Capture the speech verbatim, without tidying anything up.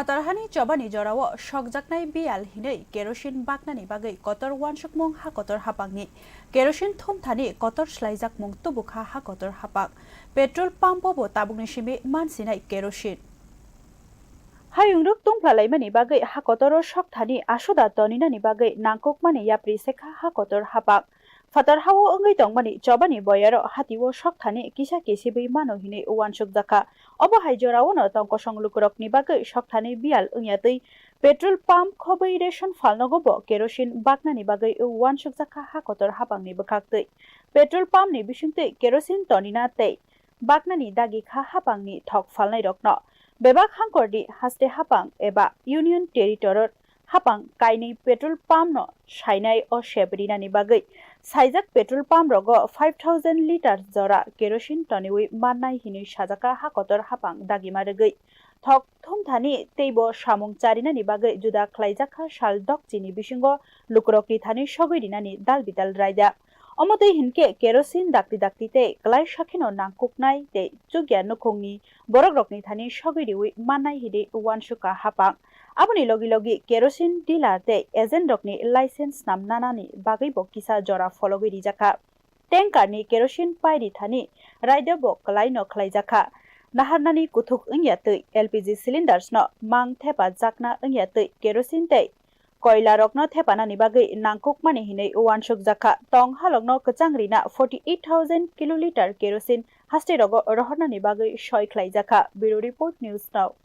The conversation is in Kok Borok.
Tarhani chobani jorao sokjaknai biyal hinwi kerosin baknani bagwi kotor uansukmung ha kotor hapangni. Kerosin thumthani kotor slaijakmung tubukha ha kotor hapang. Petrol pump o bo tabukni simi mansinai kerosin. Hayungrwk tungphlalaimani bagwi ha kotoro sokthani asuda toninani bagwi nangkukmani yapri sekha ha kotor hapang. Phatar hao wngwi tongmani chobani boyaro hatio sokthani kisa kisibwi mano hinwi uansukjakha. Obo hai jorao no tongkosong lukurokni bagwi sokthani biyal wngya twi petrol pump khobwi ration phalnogo bo kerosin baknani bagwi uansukjakha ha kotor hapangni bwkhaktwi. Petrol pump ni bisingtwi kerosin tonina tei baknani dagi kha hapangni thok phalnairokno. Bebak hangkorni haste hapang eba Union Territory hapang kainwi petrol pump no sainai o sep rinani bagwi saijak petrol pump rogo five thousand litre jora kerosin toniwi mannai hinwi sajakha ha kotor hapang dagima rwgwi. Thok thumthani teibo samung charinani bagwi juda khlaijakha sal dokchini bisingo lukurokni thani sogwi rinani dal bidal raida. Omo twi hinkhe kerosin dakti dakti tei kwlai sakhino nangkuknai tei chukya nukhungni borokrokni thani sogwi riwi mannai hinwi uansukha hapang. Aboni logi logi kerosin dealer tei agent rokni license snamnanani bagwi bo kisa jora phologwi rijakha. Tanker ni kerosin pairi thani raida bo kwlai no khlaijakha. Naharnani kuthuk wngya twi L P G cylinders no mang thepa jakna wngya twi kerosin tei koila rokno thepanani bagwi nangkukmani hinwi uansukjakha. Tong halokno kwchang rina forty eight thousand kiloliter kerosin haste rogo rohornani bagwi soi khlaijakha. Bureau Report, News Now.